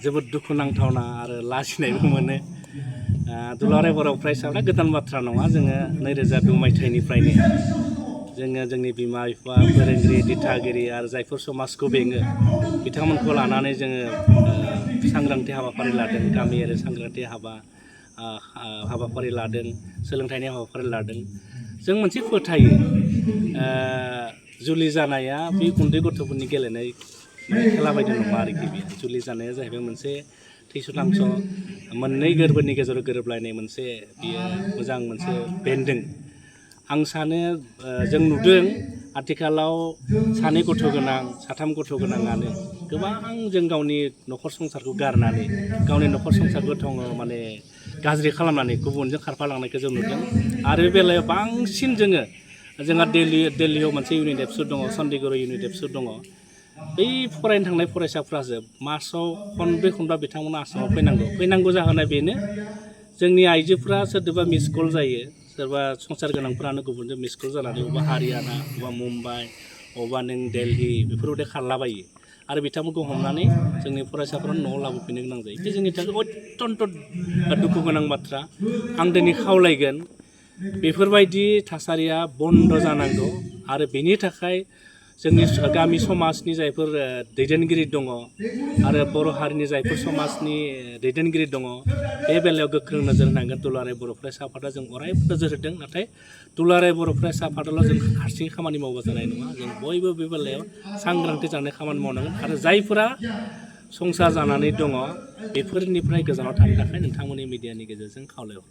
जोबोद दुखु नांथावना आरो लाजिनायबो मोनो। दुलाराय बर' फरायसाफ्रा गोदान बाथ्रा नङा। जोङो 2002 मायथाइनिफ्रायनो जोङो जोंनि बिमा बिफा, फोरोंगिरि, दिथागिरि आरो जायफोर समाजखौ बेङो बिथांमोनखौ लानानै जोङो सांग्रांथि हाबाफारि लादों, गामियारि सांग्रांथि हाबाफारि लादों, सोलोंथाइनि हाबाफारि लादों। जों मोनसे फोथायो जुलि जानाया बे उन्दै गथ'फोरनि गेलेनाय खेला बायदि नङा आरोखि। बेयो जुलि जानाया जाहैबाय मोनसे थैस' थांस' मोननै गोरबोनि गेजेराव गोरोबलायनाय मोनसे बियो मोजां मोनसे बेन्दों। आं सानो जों नुदों आथिखालाव सानै गथ' गोनां, साथाम गथ' गोनाङानो गोबां जों गावनि न'खर संसारखौ गारनानै गावनि न'खर संसारखौ माने गाज्रि खालामनानै गुबुनजों खारफालांनायखौ जों नुदों। आरो बे बेलायाव बांसिन जोंहा दिल्लीयाव मोनसे इउनिट एबसु दङ, चन्डीगढ़आव इउनिट एबसु दङ। बै फरायनो थांनाय फरायसाफ्रासो मासाव खनब्रै खनबा बिथांमोना आसामाव फैनांगौ जाहोना बेनो जोंनि आइजोफ्रा सोरदोबा मिस कल जायो, सोरबा संसार गोनांफ्रानो गुबुनजों मिस कल जानानै अबा हारियाना, अबा मुम्बाइ, अबा नों दिल्ली बेफोरबायदि खारलाबायो आरो बिथांमोनखौ हमनानै जोंनि फरायसाफ्रा न'आव लाबोफिननो गोनां जायो। बे जोंनि थाखाय अत्यन्त दुखु गोनां बाथ्रा। आं दिनै खावलायगोन बेफोरबायदि थासारिया बन्द जानांगौ आरो बेनि थाखाय जोंनि गामि समाजनि जायफोर दैदेनगिरि दङ आरो बर' हारिनि जायफोर समाजनि दैदेनगिरि दङ बे बेलायाव गोख्रों नोजोर होनांगोन। दुलाराय बर' फरायसा आफादा जों अरायबो नोजोर होदों, नाथाय दुलाराय बर' फरायसा आफादाल' जों हारसिङै खामानि मावबा जानाय नङा। जों बयबो बे बेलायाव सांग्रांथि जानानै खामानि मावनांगोन आरो जायफोरा संसार जानानै दङ बेफोरनिफ्राय गोजानाव थानो थाखाय नोंथांमोननि मिडियानि गेजेरजों खावलायहरो।